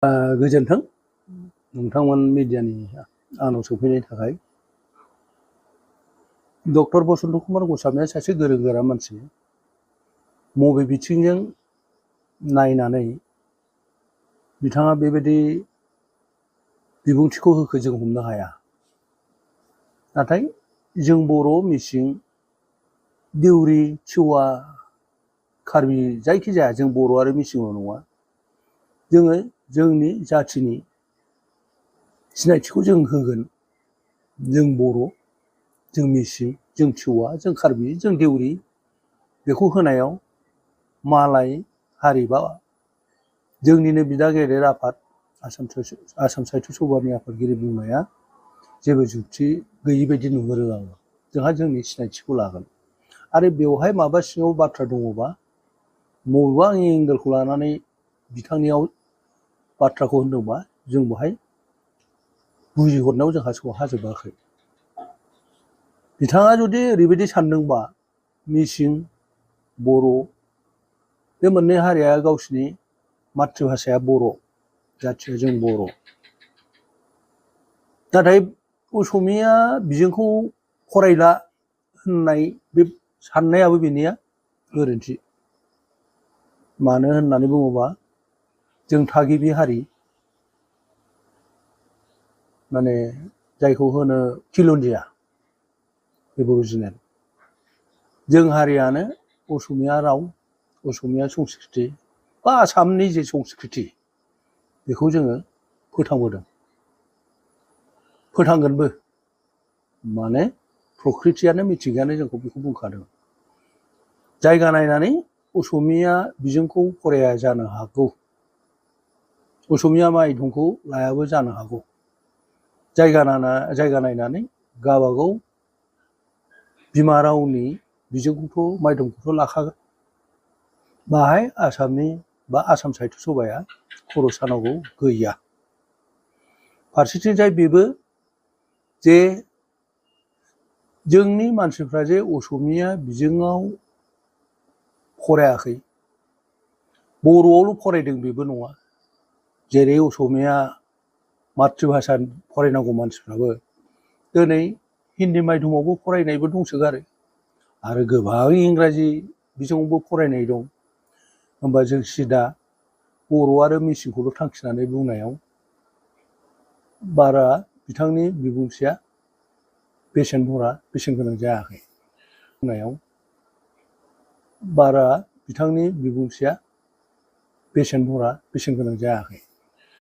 गोजोन्थों नोंथांमोन मिडियानि आंनाव सफैनायनि थाखाय। डक्टर बसन्त कुमार गस्वामिया सासे गोरों गोरा मानसि। बबे बिथिंजों नायनानै बिथाङा बेबायदि बिबुंथिखौ होखो जों हमनो हाया। नाथाय जों बर', मिसिं, देउरि, तिवा, कार्बि जायखिजाया जों बर' आरो मिसिंल' नङा, जोङो जोंनि जाथिनि सिनायथिखौ जों होगोन। जों बर', जों मिसिं, जों तिवा, जों कार्बि, जों देउरि, बेखौ होनायाव मालाय हारि बा जोंनिनो बिदा गेदेर आफाद आसाम साहित्य सभानि आफादगिरि बुंनाया जेबो जुक्ति गैयि बायदि नुहुरो आङो। जोंहा जोंनि सिनायथिखौ लागोन आरो बेवहाय माबा सिङाव बाथ्रा दङबा, बबेबा एंगेलखौ लानानै बिथांनियाव बाथ्राखौ होनदोंबा जों बेहाय बुजिहरनायाव जोंहा सौहाजोबाखै। बिथाङा जुदि ओरैबायदि सानदोंबा मिसिं, बर' बे मोननै हारिया गावसिनि मातृभाषाया बर', जाथिया जों बर', नाथाय असमिया बिजोंखौ फरायला होननाय बे साननायाबो बेनिया गोरोन्थि। मानो होननानै बुङोबा जों थागिबि हारि, माने जायखौ होनो खिलन्जिया एबरिजिनेल, जों हारियानो असमिया राव, असमिया संस्कृति बा आसामनि जे संस्कृति बेखौ जोङो फोथांबोदों, फोथांगोनबो। माने प्रकृतियानो मिथिंगायानो जोंखौ बेखौ बुंखादों। जायगा नायनानै असमिया बिजोंखौ फराया जानो हागौ, असमिया मायधमखौ लायाबो जानो हागौ। जायगा नायनानै गावबागाव बिमा रावनि बिजोंखौथ' मायधमखौथ' लाखागोन। बाहाय आसामनि बा आसाम साहित्य सभाया खर' सानांगौ गैया। फारसेथिंजाय बेबो जे जोंनि मानसिफ्रा जे असमिया बिजोङाव फरायाखै, बर'आवल' फरायदों बेबो नङा। जेरै असमिया मातृभाषा फरायनांगौ मानसिफ्राबो दिनै हिन्दी मायधमावबो फरायनायबो दंसोगारो आरो गोबां इंराजि बिजोङावबो फरायनाय दं। होमबा जों सिदा बर' आरो मिसिंखौल' थांखिनानै बुंनायाव बारा बिथांनि बिबुंथिया बेसेन गोनां जायाखै। बुंनायाव बारा बिथांनि बिबुंथिया बेसेन गोनां जायाखै।